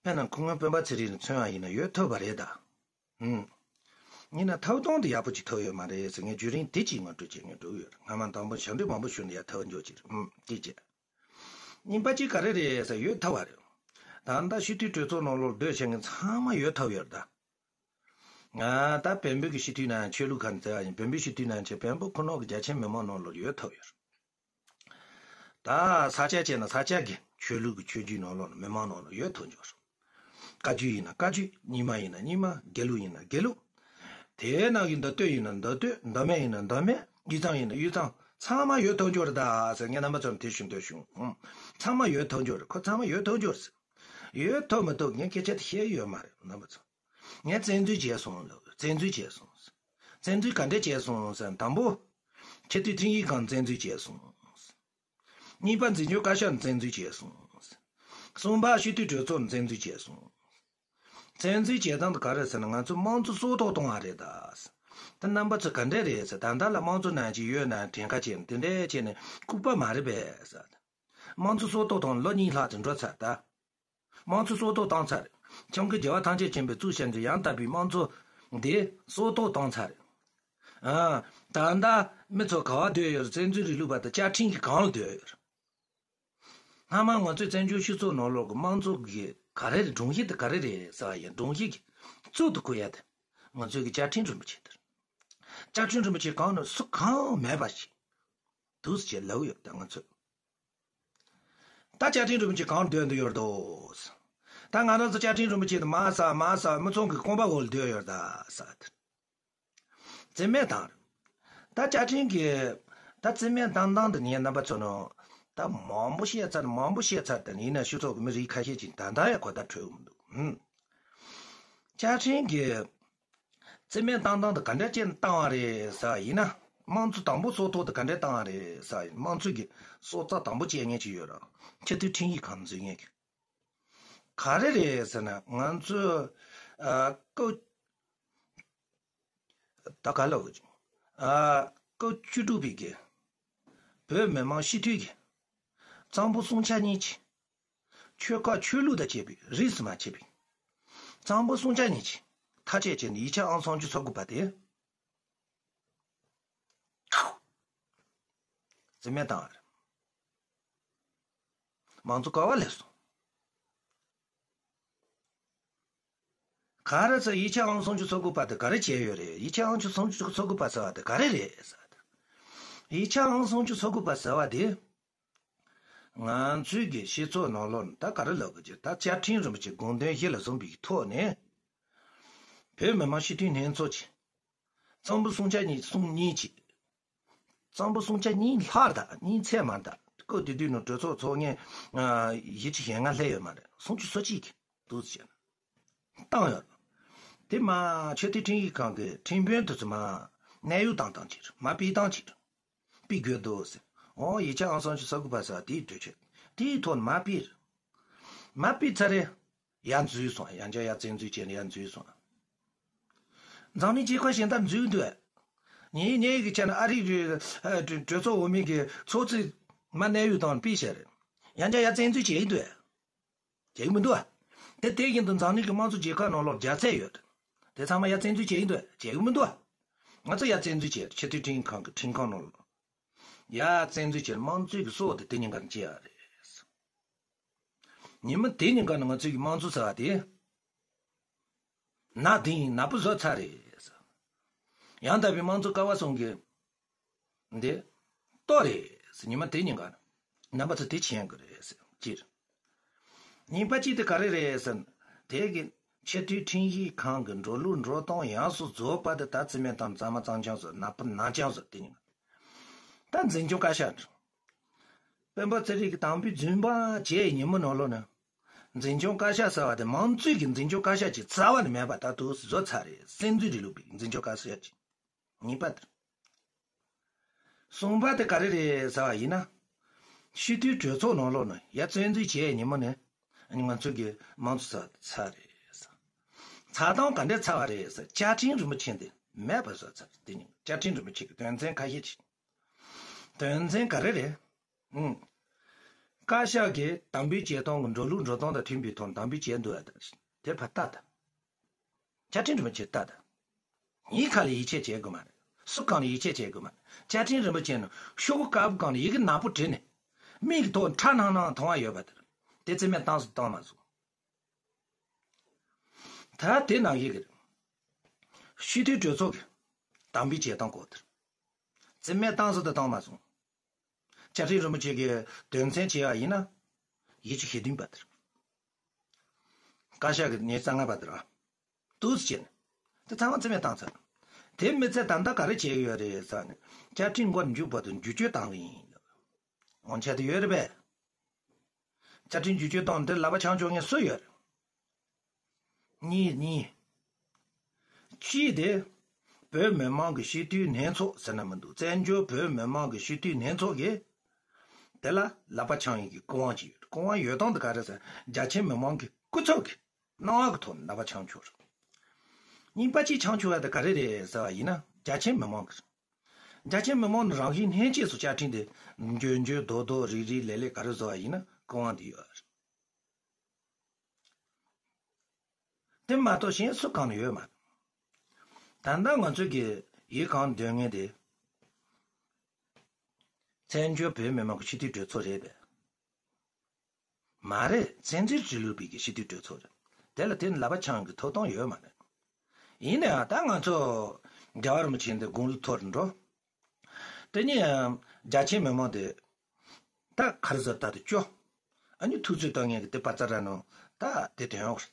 དཔེར་ན་ཁོ་ངའི་སྤེན་པ་ཚེ་རིང་ནས་མཚོན་བ་ཡིན་ན་ཡོད་ཐུབ་པ་རེད་ད། ཧུམ། ཡིན་ན་ཐོབ་ཐང་དེ་ཡག་པོ་ཅིག་ཐོབ་ཡོད་མ་རེད་ཟེར་ངས་བརྒྱུད་རིམ་དེ་གཅིག་ངོ་སྤྲོད་བྱེད་ངེས་འགྲོ་ཡོད། སྔ་མ་དང་པོ་ཞབས་འདྲེན་མང་པོ་ཞུས་ནས་ཡར་ཐོབ་འཇོག་ཅིག་ཧུམ་དེ་བྱས། གཉིས་པ་གཅིག་ག་རེ་རེད་ཟེར་ཡོད་ཐུབ་པ་རེད། ད་ལྟ་སྤྱི་འཐུས་གྲོས་ཚོགས་ནང་ལོགས་སྡོད་བྱེད་མཁན་ཚང་མ་ཡོད་ཐུབ་ཡོད་ད། ང་ད་བོན་པོའི་གི་སྤྱི་འཐུས་ནང་ཆོས་ལུགས་ག་འདྲ་ཡིན་བོན་པོའི་སྤྱི་འཐུས་ནང་ཆེ་བོན་པོ་ཁོ་ནོག་གི་རྒྱ་ཆེན་མི་མང་ནང་ལོགས་ཡོད་ཐུབ་ཡོད། ད་ས་ཆ་བྱས་ན་ས་ཆ་གི་ཆོས་ལུགས་ཀྱི་ཆོས་བརྒྱུད་ནང་ལོགས་ནས་མི་མང་ནང་ལོགས་ཡོད་ཐུབ་འཇོག་སོང་། བཀའ་བརྒྱུད་ཡིན་ན་བཀའ་བརྒྱུད། རྙིང་མ་ཡིན་ན་རྙིང་མ། དགེ་ལུགས་ཡིན་ན་དགེ་ལུགས། དེའི་ནང་གི་མདོ་སྟོད་ཡིན་ན་མདོ་སྟོད། མདོ་སྨད་ཡིན་ན་མདོ་སྨད། དབུས་གཙང་ཡིན་ན་དབུས་གཙང་། ཚང་མ་ཡོད་ཐུབ་འཇོག་རེད་ད་ཟེར་ངས་རྣམ་པ་ཚོར་དེ་ཞུ་འདོད་བྱུང་། ཨང་། ཚང་མ་ཡོད་ཐུབ་འཇོག་རེད། ཁོ་ཚང་མ་ཡོད་ཐུབ་འཇོག་རེད། ཡོད་ཐུབ་མི་ཐུབ་ངས་སྐད་ཆ་དེ་བཤད་ཡོད་མ་རེད་རྣམ་པ་ཚོ། ངས་བཙན་འཛུལ་བྱས་སོང་ལབ། བཙན་འཛུལ་བྱས་སོང་། བཙན་འཛུལ་ག་འདྲས་བྱས་སོང་ཟེར་ན། དང་པོ། ཆེས་མཐོའི་ཁྲིམས་ཡིག་ཁང་བཙན་འཛུལ་བྱས་སོང་། གཉིས་པ། འཛིན་སྐྱོང་བཀའ་ཤག་བཙན་འཛུལ་བྱས་སོང་། གསུམ་པ། སྤྱི་འཐུས་གྲོས་ཚོགས་བཙན་འཛུལ་བྱས་སོང་། བཙན་འཛུལ་བྱས་སྟངས་དེ་ག་རེ་ཟེར་ན་ང་ཚོ་དམངས་གཙོ་སྲོག་ཐོག་གཏོང་བ་རེད་ད། ད་རྣམ་པ་ཚོ་ག་འདྲས་རེད་ཟེར། ད་ལྟ་ལ་དམངས་གཙོ་ནང་བཞིན་ཡོད་ན་གྲངས་ཀ་བྱས་ནས་དེ་འདྲས་བྱས་ནས་ལྐུགས་པ་མ་རེད་པས་ཟེར། དམངས་གཙོ་སྲོག་ཐོག་གཏོང་ལོ་གཉིས་ལྷག་ཙམ་འགྲོ་ཚར་ད། དམངས་གཙོ་སྲོག་ཐོག་བཏང་ཚར། ཁྱོད་ཀྱི་རྒྱལ་བ་ཐམས་ཅད་མཁྱེན་པའི་གཙུག་བྱ་འདི་ཡང་དག་པའི་དམངས་གཙོ་འདི་སྲོག་ཐོག་བཏང་ཚར། ཨ། ད་ལྟ་མི་ཚོ་ག་བ་སྡོད་ཡོད་རེད། བཙན་འཛུལ་རིང་ལུགས་པ་དང་བཅའ་ཁྲིམས་ཀྱི་སྒང་ལ་སྡོད་ཡོད་རེད། སྔ་མ་ང་ཚོའི་བཙན་བྱོལ་སྤྱི་ཚོགས་ནང་ལོགས་ཀྱི་དམངས་གཙོ་གི་ག་རེ་རེད། སྒྲོམ་གཞི་དེ་ག་རེ་རེད་ཟེར་བ་ཡིན། སྒྲོམ་གཞི་གི་གཙུག་ཏུ་བཀུར་ཡ་དེ་ང་ཚོའི་གི་བཅའ་ཁྲིམས་རིན་པོ་ཆེ་དེ་རེད། བཅའ་ཁྲིམས་རིན་པོ་ཆེ་སྒང་ནས་སུ་གང་མེད་པ་ཞིག་འདུག་ཟེར་ལབ་ཡོད་ད་ང་ཚོས། ད་བཅའ་ཁྲིམས་རིན་པོ་ཆེ་གང་འདོན་འདོད་ཡོད་དོ། ད་ང་རང་ཚོ་བཅའ་ཁྲིམས་རིན་པོ་ཆེ་དེ་མ་ཟ་མ་ཟ་མི་ཚང་གི་རྐང་པ་འོག་ལ་སྡོད་ཡོད་ད་ཟ། རྩིས་མེད་བཏང་། ད་བཅའ་ཁྲིམས་ཀྱི་ད་རྩིས་མེད་བཏང་སྟངས་དེ་ངས་རྣམ་པ་ཚོ་ནང་ད་མང་པོ་བཤད་ཚར་མང་པོ་བཤད་ཚར་དེ་ཡིན་ན་སྤྱི་ཚོགས་ཀྱི་མི་རིགས་ཁ་ཤས་ཅིག་ད་ལྟ་ཡང་གོ་བརྡ་འཕྲོད་ཀྱི་མི་འདུག་ཧུམ། བཅའ་ཁྲིམས་ཀྱི་རྩིས་མེད་བཏང་སྟངས་དེ་ག་འདྲ་བྱས་ནས་བཏང་བ་རེད་ཟེར་བ་ཡིན་ན། དམངས་གཙོ་དང་པོ་སྲོག་ཐོག་དེ་ག་འདྲ་བཏང་བ་རེད་ཟེར་བ་ཡིན་ན། དམངས་གཙོ་གི་སྲོག་རྩ་དང་པོ་བཅད་མཁན་ཅིག་ཡོད་རེད། ཆེས་མཐོའི་ཁྲིམས་ཡིག་ཁང་འཛུལ་མཁན་གྱི། ག་རེ་རེད་ཟེར་ན་ང་ཚོ་ཨ་སྐབས་ད་ག་ལ་འོ་ཨ་སྐབས་བཅུ་དྲུག་པའི་གི་བོད་མི་མང་སྤྱི་འཐུས་ཀྱི་གཙང་པོ་སྲུང་བྱ་གཉིས་ཀྱི། ཆོལ་ཁ་ཆོས་ལུགས་དང་བཅས་པའི་རིས་སུ་མ་ཆད་པའི་གཙང་པོ་སྲུང་བྱ་གཉིས་ཀྱི་ཐག་བཅད་བྱས་ནས་ཡིག་ཆ་ཨང་སུམ་ཅུ་སོ་དགུ་པ་དེ་རྩིས་མེད་བཏང་བ་རེད། མང་གཙོ་ག་བ་སླེབས་སོང་། ག་རེ་ཟེར། ཡིག་ཆ་ཨང་སུམ་ཅུ་སོ་དགུ་པ་དེ་ག་རེ་བྱས་ཡོད་རེད། ཡིག་ཆ་ཨང་སུམ་ཅུ་སོ་དགུ་པ་ཟེར་བ་དེ་ག་རེ་རེད་ཟེར། ཡིག་ཆ་ཨང་སུམ་ཅུ་སོ་དགུ་པ་ཟེར་བ་དེ། ང་ཚོའི་གི་སྤྱི་ཚོགས་ནང་ལོགས་ནས་ད་ག་རེ་ལབ་དགོས་ཀྱི། ད་བཅའ་ཁྲིམས་རིན་པོ་ཆེ་དགོངས་དོན་གཞི་ལ་བཟུང་བའི་ཐོག་ནས། བོད་མི་མང་སྤྱི་འཐུས་ལྷན་ཚོགས་ཀྱི་གཙང་པོ་སྲུང་བྱ་གཉིས་གསུམ་གཉིས་ཀྱི། གཙང་པོ་སྲུང་བྱ་གཉིས་ལྷག་ད་གཉིས་ཚད་མར་ད་སྐབས་དེ་དུས་ནང་གྲོས་ཚོགས་ཚོགས་མཁན་བཞི་བཅུ་ཞེ་ལྔ་སླེབས་ཡོད་མ་རེད། སུམ་ཅུ་སོ་གཅིག་གི་འདུག་ཟེར་ན་བཏང་ཡོད། དེ་མ་ཆེས་མཐོའི་ཁྲིམས་ཡིག་ཁང་གི་ཁྲིམས་དཔོན་དེ་ཚོ་མ་གནས་དབྱུང་བཏང་སྟངས་ཅིག་རེད། མ་ཕུད་སྟངས་ཅིག་རེད། ཕུད་དགོས་འདུག་ཟེར། འོ་ཡིག་ཆ་ཨང་སུམ་ཅུ་སོ་དགུ་པ་ཟེར་བ་དེའི་གྲོས་ཆོད་དེའི་ཐོག་ནས་མ་ཕུད། མ་ཕུད་ཚར་རེད། ཡར་འཛུལ་སོང་། ཡང་བསྐྱར་ཡར་བཙན་འཛུལ་བྱས་ནས་ཡར་འཛུལ་སོང་། འཛམ་གླིང་སྤྱི་ཁོག་གཞན་དག་འཛུལ་འདུག་ངས་ངས་གི་ཆ་ནས་ཨ་རིའི་གྲོས་ཚོགས་འོག་མའི་གི་ཚོགས་གཙོས་མ་གནད་ཡོད་དང་པི་ཤར་ཡང་ཅག་ཡ་བཙན་འཛུལ་བྱེད་ཀྱི་འདུག་བྱེད་ཀྱི་མི་འདུག་དེ་དེ་བཞིན་དུ་འཛམ་གླིང་གི་དམངས་གཙོ་རྒྱལ་ཁབ་ནང་ལོགས་རྒྱ་ཚད་ཡོད། དེ་ཚང་མ་ཡ་བཙན་འཛུལ་བྱེད་ཀྱི་འདུག་བྱེད་ཀྱི་མི་འདུག་ང་ཚོ་ཡ་བཙན་འཛུལ་བྱེད་ཆེས་མཐོའི་ཁྲིམས་ཁང་གི་ཁྲིམས་ཁང་ནང་ལོགས་ཡ་བཙན་འཛུལ་བྱེད་དམངས་གཙོའི་གི་སྲོག་དེ་དེ་ཉིན་གང་བྱེད་ཡ་རེད། ཉི་མ་དེ་ཉིན་གང་ང་ཚོའི་གི་དམངས་གཙོ་ཟེར་བ་དེ། ན་དེ་ཡིན་ནག་པོ་བཟོ་ཚར་རེད། ཡང་དག་པའི་དམངས་གཙོ་ཀ་བ་སོང་གི་འདི་ལྟོ་རེད། ཉི་མ་དེ་ཉིན་ག་རྣམ་པ་ཚོ་དེ་བྱེད་དགོས་རེད་ཟེར་སྤྱིར། གཉིས་པ་གཅིག་དེ་ག་རེ་རེད་ཟེར་ན། དེ་གི་ཆེས་མཐོའི་ཁྲིམས་ཞིབ་ཁང་གི་འགྲོ་ལུགས་འགྲོ་སྟངས་ཡག་སུ་རྫོགས་པ་དེ་ད་རྩིས་མེད་དང་རྫ་མ་གཙང་རྐྱང་བཟོ་ནག་པོ་ནག་རྐྱང་བཟོ་དེ་ཉིན་ག་ད་འཛིན་སྐྱོང་བཀའ་ཤག་འགྲོ། སྤེན་པ་ཚེ་རིང་གི་དམ་པའི་རྫུན་པ་བྱས་ཉིན་མོ་ནང་ལོགས་ནས། འཛིན་སྐྱོང་བཀའ་ཤག་ཟེར་བ་དེ་དམངས་གཙོའི་གི་འཛིན་སྐྱོང་བཀའ་ཤག་ཅིག་རྩ་བ་ནས་མེད་པ་ད་དུ་བཟོ་ཚར་རེད། བཙན་འཛུལ་རིང་ལུགས་པའི་འཛིན་སྐྱོང་བཀའ་ཤག་ཅིག་གཉིས་པ་དེ། གསུམ་པ་དེ་ག་རེ་རེད་ཟེར་བ་ཡིན་ན། སྤྱི་འཐུས་གྲོས་ཚོགས་ནང་ལོགས་ནས་ཡ་བཙན་འཛུལ་བྱས་ཉིན་མོ་ནས་ང་ཚོ་གི་དམངས་གཙོ་ཚར་ཚར་རེད་ཟེར། ཚར་སྟངས་ག་འདྲས་ཚར་བ་རེད་ཟེར་བཅའ་ཁྲིམས་རིན་པོ་ཆེ་འདི་མེད་པ་བཟོ་ཚར་དེ་ཉིན་བཅའ་ཁྲིམས་རིན་པོ་ཆེ་གི་དོན་ཚན་ཁ་ཤས་ཅིག་དོན་ཚན་ག་རེ་རེད། ཨུམ། བཀའ་ཤག་གིས་དམ་འབུལ་བྱེད་སྟངས་ཀྱི་འགྲོ་ལུགས་འགྲོ་སྟངས་དང་མཐུན་པའི་ཐོག་དམ་འབུལ་བྱས་འདུག་ཨ། དེ་ཕར་ལྟ་དང་། བཅའ་ཁྲིམས་རིན་པོ་ཆེ་ལྟ་དང་། ངའི་ཁ་ལ་ཡིད་ཆེས་བྱེད་དགོས་མ་རེད། སུ་གང་ལ་ཡིད་ཆེས་བྱེད་དགོས་མ་རེད། བཅའ་ཁྲིམས་རིན་པོ་ཆེ་ནི་ཤོག་གུ་དཀར་པོ་སྒང་ལ་ཡི་གེ་ནག་པོ་བྲིས་ནས། མིག་གི་ཐོག་ཁྲ་ནང་ནང་མཐོང་བ་ཡོད་པ་དེར། དེ་རྩིས་མེད་བཏང་སུ་བཏང་མ་སོང་། ད་དེ་ནང་བཞིན་གྱི་རེད། སྤྱི་འཐུས་གྲོས་ཚོགས་ཀྱི་དམ་འབུལ་བྱེད་སྟངས་སྐོར་དེར། རྩིས་མེད་བཏང་སུ་དེ་བཏང་མ་སོང་། བཅའ་ཁྲིམས་རིན་པོ་ཆེ་གི་དོན་ཚན་བྱས་པ་ཡིན་ན། ཡིད་ཆེས་ཞེ་བདུན་པ་དེར། བཀའ་ཤག་གི་ཉེར་གསང་ལྔ་པ་དེར་ཨ། ཏུས་བྱས་ནས། དེ་ཚང་མ་རྩིས་མེད་བཏང་ཚར། དེ་མི་ཚད་ད་ལྟ་ག་རེ་བྱས་ཡོད་རེད་ཟེར་ནས། བཅའ་ཁྲིམས་འགོ་མཇུག་བར་དུ་བསྒྱུར་བཅོས་བཏང་གི་ཡིན། འོང་ཆ་དེ་ཡོད་རེད་པས། བཅའ་ཁྲིམས་བསྒྱུར་བཅོས་བཏང་དེ་ལག་པ་འཆང་ཆོག་མཁན་སུ་ཡོད་རེད། གཉིས་གཉིས། གཅིག་དེ། བོད་མི་མང་གི་སྤྱི་འཐུས་ལྷན་ཚོགས་ཟེར་ན་མི་འདུག་བཙན་བྱོལ་བོད་མི་མང་གི་སྤྱི་འཐུས་ལྷན་ཚོགས་ཀྱིས། དེ་ལ་ལག་པ་འཆང་ཡིན་གྱི་སྐུ་དབང་ཅིག་ཡོད། སྐུ་དབང་ཡོད་སྟངས་དེ་ག་རེ་ཟེར་ན་རྒྱ་ཆེ་མི་མང་གི་སྐུ་ཚབ་ཀྱི་གནང་བ་གི་ཐོག་ནས་ལག་པ་འཆང་ཆོག་རེད། གཉིས་པ་གཅིག་འཆང་ཆོག་ཡ་དེ་ག་རེ་རེད་ཟེར་བ་ཡིན་ན་རྒྱ་ཆེ་མི་མང་གི་རེད། རྒྱ་ཆེ་མི་མང་ནི་རང་བཞིན་ལྷན་སྐྱེས་སུ་བཅའ་ཁྲིམས་དེ་འགྱོད་འགྱོད་རྡོག་རྡོག་རིལ་རིལ་ལེ་ལེ་ག་རེ་བཟོ་བ་ཡིན་ན་སྐུ་དབང་དེ་ཡོད་རེད། དེ་མ་གཏོགས་གཞན་སུ་གང་ཡོད་མ་རེད། ད་ལྟ་ང་ཚོ་གི་ཡིད་གང་འདོད་མཁན་དེ། བཙན་བྱོལ་བོད་མི་མང་གི་སྤྱི་འཐུས་གྲོས་ཚོགས་རེད་པས། མ་རེད། བཙན་འཛུལ་རིང་ལུགས་པའི་གི་སྤྱི་འཐུས་གྲོས་ཚོགས་རེད། དེ་ལ་དེ་ནི་ལག་པ་འཆང་གི་ཐོབ་ཐང་ཡོད་མ་རེད། ཡིན་ནའང་ད་ང་ཚོ་རྒྱལ་བ་རིན་པོ་ཆེ་འདི་དགུང་ལོ་མཐོ་རུ་འགྲོ། དེ་ནས་རྒྱ་ཆེ་མི་མང་དེ་ད་ག་རེ་ཟེར་ད་དེ་སྐྱོ། ཨ་ནི་ཐུགས་ཚོད་གཏོང་མཁན་གྱི་དེ་པ་ཙ་ར་ནོ་ད་དེ་དོན་ཡོང་།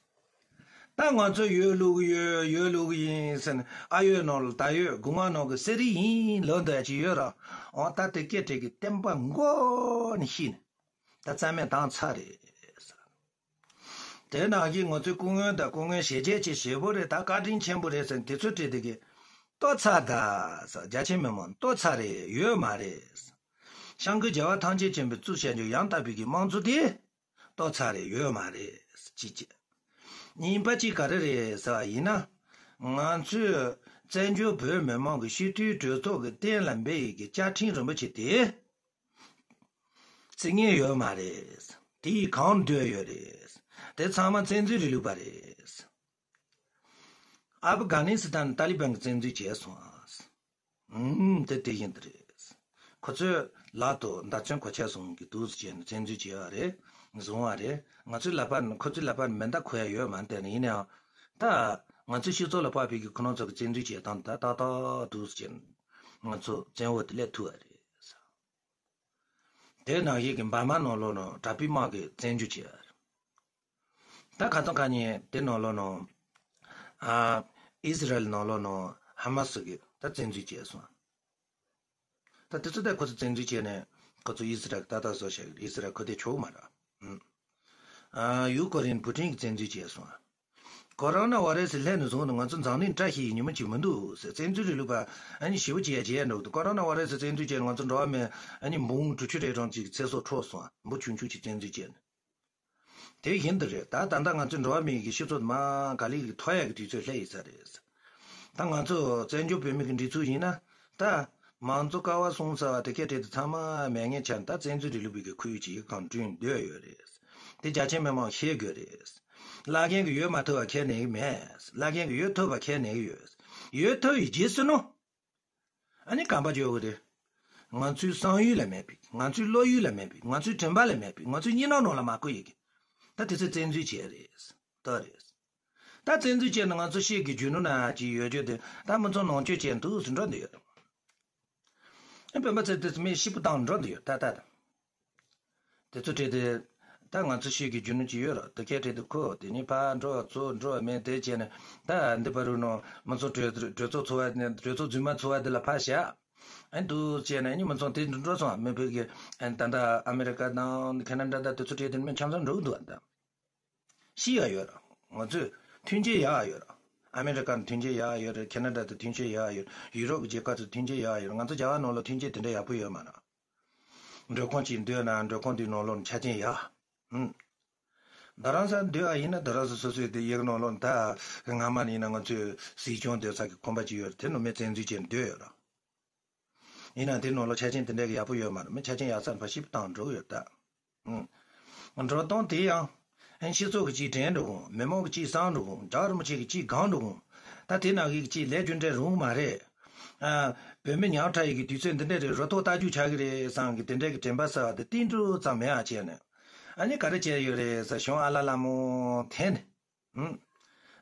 ད་ང་ཚོ་ཡོད་ལུགས་ཡོད་ཡོད་ལུགས་ཡིན་ཟེར་ནས་ཨ་ཡོད་ནོ་ལ་ད་ཡོད་སྒོ་ང་ནོ་གི་སེ་རི་ཡིན་ལོ་འདི་ཅི་ཡོད་ར། འོ་ད་དེ་སྐད་དྲིས་ཀྱི་བསྟན་པ་མགོ་ནས་ཤི་ནས་ད་རྩ་མེད་བཏང་ཚར་རེད། དེ་ནང་བཞིན་ང་ཚོའི་སྐུ་ངོ་དང་སྐུ་ངོའི་ཞལ་ཆད་ཅིག་ཞེ་པོ་རེད། ད་བཀའ་དྲིན་ཆེན་པོ་རེད་ཟེར་དེ་ཚོ་བྲིས་དེ་གི་ལྟོ་ཚ་ད་ཟེར། རྒྱ་ཆེ་མི་མང་ལྟོ་ཚ་རེད། ཡོད་མ་རེད། སྐྱབས་མགོན་རྒྱལ་བ་ཐམས་ཅད་མཁྱེན་པའི་གཙུག་བྱ་རྒྱུ་ཡང་དག་པའི་གི་དམངས་གཙོ་དེ་ལྟོ་ཚ་རེད། ཡོད་མ་རེད་ཅི་ཅི། གཉིས་པ་ཅིག་ག་རེ་རེད་ཟེར་བ་ཡིན་ན། ང་ཚོས་བཙན་བྱོལ་བོད་མི་མང་གི་སྤྱི་འཐུས་གྲོས་ཚོགས་ཀྱི་གཏན་ལ་འབེབས་ཡི་གི་བཅའ་ཁྲིམས་རིན་པོ་ཆེ་དེ། རྩིས་ངན་ཡོད་མ་རེད། དེ་ཡིས་གང་འདོད་ཡོད་རེད། དེ་ཚང་མ་བཙན་འཛུལ་རིང་ལུགས་པ་རེད། ཨབ་གྷ་ནི་སི་ཐན་ཏཱ་ལི་བན་གྱིས་བཙན་འཛུལ་བྱས་སོང་ཨ། ཨུམ། དེ་དེ་བཞིན་དུ་རེད། ཁོ་ཚོས་ལག་ཏུ་མདའ་མཚོན་གོ་ཆ་བཟུང་གི་འདུག་ཟེར་བྱས་ནས་བཙན་འཛུལ་བྱས་པ་རེད། བཟུང་བ་རེད། ང་ཚོའི་ལག་པ་ཁོ་ཚོའི་ལག་པར་མེ་མདའ་ཁུར་ཡ་ཡོད་མ་རེད། དེ་ནི་ཡིན་ནའང་། ད་ང་ཚོའི་སྤྱི་ཚོགས་ལ་དཔག་པའི་གི་ཁོ་རང་ཚོ་གི་བཙན་འཛུལ་བྱས་སྟངས་ད་ཏག་ཏག་འདུག་ཟེར་བྱས་ནས་ང་ཚོ་བཙན་འོག་ཏུ་སླེབས་ཐུབ་པ་རེད། དེ་ནང་བཞིན་གྱི་འབར་མ་ནང་ལོགས་ནང་དྲག་པོའི་དམག་གིས་བཙན་འཇུག་བྱས་པ་རེད། ད་ཁ་སང་ཁ་ཉིན་དེ་ནང་ལོགས་ནང་། ཨ། ཨི་ཟི་རལ་ནང་ལོགས་ནང་ཧ་མ་སི་གིས་ད་བཙན་འཛུལ་བྱས་སོང་། ད་དེ་ཚོ་ད་ཁོ་ཚོ་བཙན་འཛུལ་བྱས་ནས་ཁོ་ཚོ་ཨི་ཟི་རལ་གྱི་ཏག་ཏག་བཟོ་བྱས། ཨི་ཟི་རལ་ཁོ་དེ་ཆོག་མ་རེད། ཨ། ཡུ་ཀེ་རེན་པུ་ཏིན་གྱིས་བཙན་འཛུལ་བྱས་སོང་། ཀོ་རོ་ན་བྷ་རེ་སི་སླེབས་ནས་བཟུང་ནས་ང་ཚོ་འཛམ་གླིང་བཀྲ་ཤིས་ཡིན་ཉི་མ་གཅིག་མི་འདུག་ཟེར། བཙན་འཛུལ་རིང་ལུགས་པ་ཨ་ནི་ཞེ་པོ་ཅིག་ཡ་བྱས་ཡ་འགྲོ་གི་འདུག་ཀོ་རོ་ན་བྷ་རེ་སི་བཙན་འཛུལ་བྱས་ནས་ང་ཚོ་འགྲོ་བ་མི་ཨ་ནི་འབུམ་དྲུག་ཅུ་རེ་གྲངས་ཅིག་ཚེ་སྲོག་འཕྲོག་སོང་། འབུ་ཆུང་ཆུང་ཅིག་བཙན་འཛུལ་བྱས་ནས། དེ་བཞིན་དུ་རེད། ད་ད་ལྟ་ང་ཚོའི་འགྲོ་བ་མི་ཡི་གི་སྤྱི་ཚོགས་མ་ག་ལེ་གི་མཐོ་ཡ་གི་དུས་ཚོད་སླེབས་ཡིན་ས་རེད། ད་ང་ཚོ་བཙན་བྱོལ་བོད་མི་གི་སྒྲིག་འཛུགས་ཡིན་ན། ད་མང་གཙོ་ཀ་བ་གསུམ་ཟེར་བ་དེ་གའི་གྲས་དེ་ཚང་མ་མེད་མཁན་ཆགས། ད་བཙན་འཛུལ་རིང་ལུགས་པའི་གི་ཁུལ་ཅིག་གང་བསྐྲུན་འདོད་ཡོད་རེད། དེ་རྒྱ་ཆེ་མི་མང་ཤེས་དགོས་རེད། བླ་རྒན་གི་ཡོད་མ་ཐུབ་པ་ཁས་ལེན་གི་མེད། བླ་རྒན་གི་ཡོད་ཐུབ་པ་ཁས་ལེན་གི་ཡོད། ཡོད་ཐུབ་ཡི་རྗེས་སུ་ནོ། ཨ་ནི་གམ་པ་འཇོག་གི་རེད། ང་ཚོའི་བསམ་ཡུལ་ལ་མེད་པའི། ང་ཚོའི་བློ་ཡུལ་ལ་མེད་པའི། ང་ཚོའི་དྲན་པ་ལ་མེད་པའི། ང་ཚོའི་སྙིང་ནང་ནང་ལ་མ་བཀོད་ཡི་གི། ད་དེ་ཚོ་བཙན་འཛུལ་བྱས་རེད། ད་རེད། ད་བཙན་འཛུལ་བྱས་ན་ང་ཚོ་ཤེས་གི་རྒྱུ་ནོར་ན་ཅིག་ཡོད་རྒྱུ་དེ་ད་མི་ཚང་ནང་ཆོས་བྱས་འདུག་ཟེར་འགྲོ་འདི་ཡོད། ཨ་སྤེན་པ་ཚེ་དེ་ཚོ་མི་ཤི་པོ་བཏང་འགྲོ་འདི་ཡོད་ད་ད་ད། དེ་ཚོ་བྲིས་ཏེ། ད་ང་ཚོ་ཤེས་ཀྱི་རྒྱུ་ནོར་ཅི་ཡོད་ར། དེ་སྐད་བྲིས་ཏེ་ཁོ་དེ་ནི་ཕར་འགྲོ་ཚུར་འགྲོ་མེད་དེ་བྱས་ནས། ད་འདི་བར་རུ་ནོ་མི་ཚོ་གྲོས་གྲོས་ཚོགས་ཚོགས་པ་ནས་གྲོས་ཚོགས་རྫུན་མ་ཚོགས་པ་འདི་ལ་ཕར་བཞག་ཨ་འདུག་བྱས་ནས་ཨ་ནི་མི་ཚོ་དེ་འགྲོ་སོང་། མི་ཕོད་ཀྱི་ཨ་ད་ལྟ་ཨ་མེ་རི་ཀ་དང་ཁེ་ན་ཌ་དང་དེ་ཚོ་བྲིས་ཏེ་མི་ཆ་ཚང་འགྲོ་གི་འདུག་ཨ་ད། ཤི་ཡ་ཡོད་ར། ང་ཚོས་མཐུན་རྐྱེན་ཡག་ཡོད་ར། ཨ་མེ་རི་ཀ་ནས་མཐུན་རྐྱེན་ཡག་ཡོད་ར། ཁེ་ན་ཌ་དང་མཐུན་རྐྱེན་ཡག་ཡོད། ཡུ་རོབ་ཀྱི་རྒྱལ་ཁབ་ཚོ་མཐུན་རྐྱེན་ཡག་ཡོད་ར། ང་ཚོ་རྒྱ་གར་ནང་ལ་མཐུན་རྐྱེན་དེ་འདྲ་ཡག་པོ་ཡོད་མ་ར། མགྲོན་ཁང་ཅིག་འདོད་ན་མགྲོན་ཁང་དེའི་ནང་ལོགས་ནས་ཆ་རྐྱེན་ཡག་ཧུམ། རྡ་རམ་ས་ལ་འདོད་ཡ་ཡིན་ན་རྡ་རམ་ས་སོ་སོའི་དེ་ཡག་ནང་ལོགས་ནས། ད་སྔ་མ་ཡིན་ན་ང་ཚོའི་སྲིད་སྐྱོང་སྡོད་ས་གི་ཁང་པ་ཅིག་ཡོད་ར། དེ་ནང་མི་བཙན་འཛུལ་བྱས་ནས་སྡོད་ཡོད་ར། ཡིན་ན་དེ་ནང་ལོགས་ཆ་རྐྱེན་དེ་འདྲ་གི་ཡག་པོ་ཡོད་མ་རེད། མི་ཆ་རྐྱེན་ཡག་ས་ཕར་ཤི་བཏང་འགྲོ་གི་ཡོད་ད། ཨང་། འགྲོ་སྟངས་དེ་ཡང་། ཨན་སྤྱི་ཚོགས་ཀྱི་ཅིག་དྲན་འགྲོ་གོ། མི་མང་གི་ཅིག་གསང་འགྲོ་གོ། རྒྱལ་བ་རིན་པོ་ཆེ་གི་ཅིག་གང་འགྲོ་གོ། ད་དེ་ནང་གི་ཅིག་ལས་རྒྱུ་འབྲས་རུང་མ་རེད། ཨ། བོད་མི་ཉག་ཕྲ་ཡི་གི་དུས་ཚོད་འདི་འདྲ་རེད། རུ་ཐོག་རྟ་རྒྱུག་ཆགས་གི་རེད་བསམ་གི་དེ་འདྲ་གི་དྲན་པ་ཟེར་བ་དེ་ཏིལ་འབྲུ་ཙམ་མེད་ཨ་བྱས་ནས། ཨ་ནི་ག་རེ་བྱས་ཡོད་རེད་ཟེར་གཞུང་ཨ་ལ་ལ་མོ་འཐེན་ནས། ཨང་།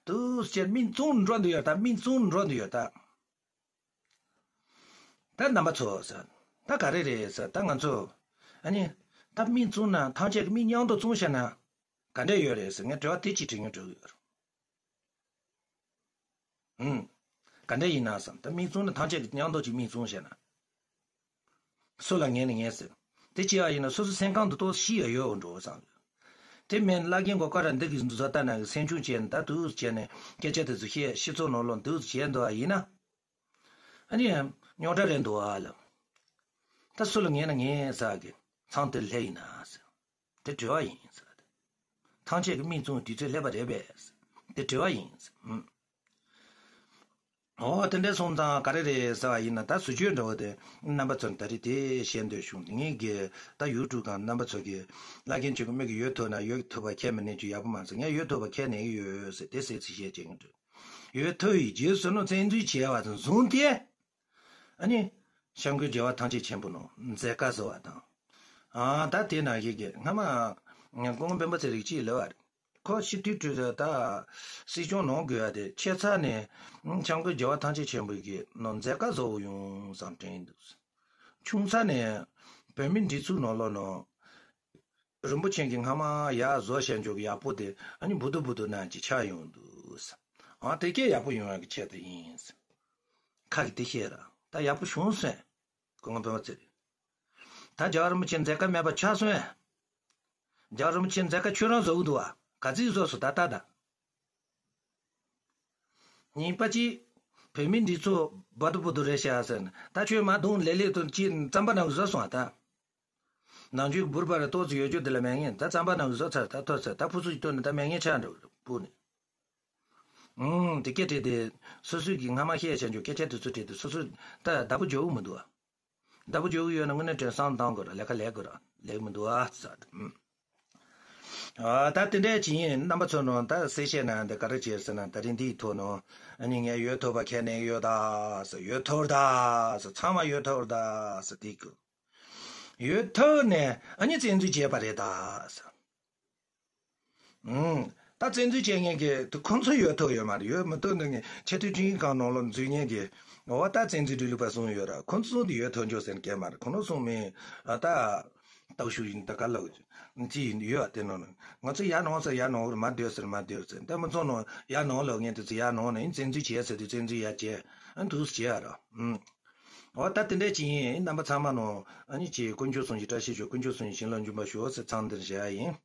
དུ་ཟེར་མིག་བཙུམ་འགྲོ་འདི་ཡོད་ད། མིག་བཙུམ་འགྲོ་འདི་ཡོད་ད། ད་རྣམ་པ་ཚོ་ཟེར། ད་ག་རེ་རེད་ཟེར། ད་ང་ཚོ། ཨ་ནི། ད་མིག་བཙུམ་ན་ཐམས་ཅད་ཀྱི་མིག་མཉམ་དུ་བཙུམ་བྱས་ན། ག་འདྲ་ཡོད་རེད་ཟེར་ངས་དྲི་བ་དེ་གཅིག་དྲི་སྙིང་བྲོ་གི་ཡོད་རེད། ཨུམ། ག་འདྲ་ཡིན་ན་བསམ། ད་མིག་བཙུམ་ན་ཐམས་ཅད་ཀྱི་མཉམ་དུ་ཅིག་མིག་བཙུམ་བྱས་ན། སུ་ལ་ངན་ནི་ངན་ཟེར། དེ་ཅི་ཡ་ཡིན་ན་སོ་སོ་སེམས་ཁམས་དུ་ཏོག་ཤི་ཡ་ཡོད་འགྲོ་བསམ། དེ་མིན་བླ་རྒན་གོ་ཀ་ར་འདི་གི་འཛུ་ས་ལྟ་ན་གི་སེམས་ཆུང་བྱས་ནས་ད་དུས་བྱས་ནས་སྐད་ཆ་དེ་ཚོ་བཤད། སྤྱི་ཚོགས་ནང་ལོགས་འདུག་བྱས་འདུག་ཨ་ཡིན་ན། ཨ་ནི་རྙོག་དྲ་རེད་འདུག་ཨ་ལ། ད་སུ་ལ་ངན་ན་ངན་ཟེར་གི་མཚང་དེ་ལྷད་ཡིན་ན་ཟེར། དེ་དྲི་བ་ཡིན་ཟེར། ཐམས་ཅད་ཀྱི་མིག་བཙུམ་དུས་ཚོད་སླེབས་པ་རེད་པས། དེ་དྲི་བ་ཡིན་ཟེར། ཨུམ། འོ་དེ་འདྲ་སོང་ཙང་ག་རེ་རེད་ཟེར་བ་ཡིན་ན། ད་ཟུར་བརྗོད་འདྲ་བོ་དེ་རྣམ་པ་ཚོར་ད་རེས་དེ་བཤད་འདོད་བྱུང་། ངས་གི་ད་ཡུ་ཊུབ་སྒང་རྣམ་པ་ཚོ་གི་བླ་རྒན་ཁྱོད་ཀྱི་མིག་གི་ཡོད་ཐུབ་ན་ཡོད་ཐུབ་པ་ཁས་མི་ལེན་རྒྱུ་ཡག་པོ་མ་ཟེར། ངས་ཡོད་ཐུབ་པ་ཁས་ལེན་གི་ཡོད་ཟེར་དེ་ཟེར་ཚིག་བཤད་ཀྱི་ཡིན་འགྲོ། ཡོད་ཐུབ་ཡི་རྗེས་སུ་ནོ་བཙན་འཛུལ་བྱས་པ་དང་བཟུང་སྟེ། ཨ་ནི། སྐྱབས་མགོན་རྒྱལ་བ་ཐམས་ཅད་མཁྱེན་པ་ནོ་མཛད་དཀའ་བཟོ་བ་དང་། ཨ་ད་དེ་ནང་བཞིན་གྱི་སྔ་མ། སྐུ་ངོ་སྤེན་པ་ཚེ་རིང་སྐྱིད་ལབ་པ་རེད། ཁོ་སྤྱི་འཐུས་གྲོས་ཚོགས་ད་སྲིད་སྐྱོང་ནང་དགོས་ཡ་དེ་ཆེ་ཚ་ནས་སྐྱབས་མགོན་རྒྱལ་བ་ཐམས་ཅད་མཁྱེན་པ་གི་ནང་མཛད་དཀའ་བཟོ་བོ་ཡོང་བསམ་དྲན་འདུག་ཆུང་ཚ་ནས་བོད་མིའི་སྒྲིག་འཛུགས་ནང་ལོགས་ནང་རིན་པོ་ཆེ་གི་སྔ་མ་ཡག་བཟོ་བྱས་འཇོག་གི་ཡག་པོ་དེ་ཨ་ནི་བུ་དུ་བུ་དུ་ན་ཅི་ཆགས་ཡོང་འདུག་ཨ་དེ་སྐད་ཡག་པོ་ཡོང་ཡ་གི་ཆེད་དུ་ཡིན། ཁ་གི་དེ་བཤད་ར་ད་ཡག་པོ་བྱུང་སོང་། སྐུ་ངོ་སྤེན་པ་ཚེ་རིང་། ད་རྒྱལ་བ་རིན་པོ་ཆེ་མཛད་དཀའ་མེད་པ་ཆགས་སོང་ཡ། རྒྱལ་བ་རིན་པོ་ཆེ་མཛད་དཀའ་ཁྱོད་རང་བཟོ་གི་འདུག་བ། ག་ཚིག་བཟོ་སོང་ད་ལྟ་ད། གཉིས་པ་གཅིག་བོད་མིའི་སྒྲིག་འཛུགས་བར་དུ་བར་དུ་རེད་ཤག་ཟེར་ནས་ད་ཁྱོད་མ་གདོང་ལེ་ལེ་དུ་ཅིག་རྩམ་པ་ནང་གི་བཟོ་སོང་ད། ནང་ཆོས་འབུར་བ་རེ་ཏོག་ཙམ་ཡོད་རྒྱུ་དེ་ལ་མེད་ངེས། ད་རྩམ་པ་ནང་གི་བཟོ་ཚར་ད་ཐོས་ཚར་ད་ཕུ་ཚུགས་ཀྱི་སྟོད་ནས་ད་མེད་ངེས་ཆགས་འགྲོ་གི་རེད་སྤུ་ནས། ཨང་དེ་སྐད་བྲིས་ཏེ། སོ་སོས་ཀྱི་སྔ་མ་བཤད་བྱས་འཇོག་སྐད་ཆ་དེ་ཚོ་བྲིས་ཏེ་སོ་སོས་ད་བདག་པོ་འཇོག་གི་མི་འདུག་ཨ། བདག་པོ་འཇོག་གི་ཡོད་ན་དངོས་གནས་དྲན་བསམ་བཏང་དགོས་ར། ལས་ཀ་ལས་དགོས་ར། ལས་མི་འདུག་ཨ་ཟེར། ཨ་ད་དེ་འདྲས་ཅིག་ཡིན། རྣམ་པ་ཚོ་ནང་ད་གསལ་བཤད་ནང་འདི་ག་རེ་བྱས་ཟེར་ན། ད་རིང་འདིའི་ཐོག་ནང་ཨ་ནི་ངས་ཡོད་ཐུབ་པ་ཁས་ལེན་ཡོད་ད་ཟེར། ཡོད་ཐུབ་ད་ཟེར། ཚང་མ་ཡོད་ཐུབ་ད་ཟེར། དེ་ཀུ་ཡོད་ཐུབ་ནས་ཨ་ནི་བཙན་འཛུལ་བྱས་པ་རེད་ད་ཟེར། ཨང་། ད་བཙན་འཛུལ་བྱེད་མཁན་གྱི་དེ་ཁོང་ཚོ་ཡོད་ཐུབ་ཡོད་མ་རེད། ཡོད་མི་ཐུབ་འདུག་ངས་ཆེས་མཐོའི་ཁྲིམས་ཁང་ནང་ལ་འཛུལ་མཁན་གྱི་འོ་ད་བཙན་འཛུལ་འདྲི་ལུགས་པ་གསུངས་ཡོད་ར། ཁོང་ཚོ་འདི་ཡོད་ཐུབ་འཇོག་ཟེར་མཁན་མ་རེད། ཁོང་ཚོ་གསུངས་མིན་ཨ་ད་སྟག་ཤུ་ཡིན་ད་ག་ལབ་ཅི་ཡིན་ཡོད་དེ་ནང་ལ་ང་ཚོ་ཡར་ནང་ཟེར་ཡར་ནང་མར་སྡོད་ཟེར་མར་སྡོད་ཟེར། ད་མི་ཚོགས་ནང་ཡར་ནང་ལབ་མཁན་དེ་ཚོ་ཡར་ནང་ནས་བཙན་འཛུལ་བྱས་ཟེར་དུས་བཙན་འཛུལ་ཡར་བྱས་ཨ་འདུག་བྱས་ཨ་ར། ཨང་། འོ་ད་དེ་འདྲས་ཅིག་ཡིན། རྣམ་པ་ཚང་མ་ནང་ཨ་ནི་ཅིག་དཀོན་མཆོག་གསུམ་གྱི་བཀྲ་ཤིས་ཤོག་དཀོན་མཆོག་གསུམ་གྱི་བྱིན་རླབས་འབྱུང་བར་ཤོག་ཟེར་མཚམས་འདིར་བཞག་ཡིན།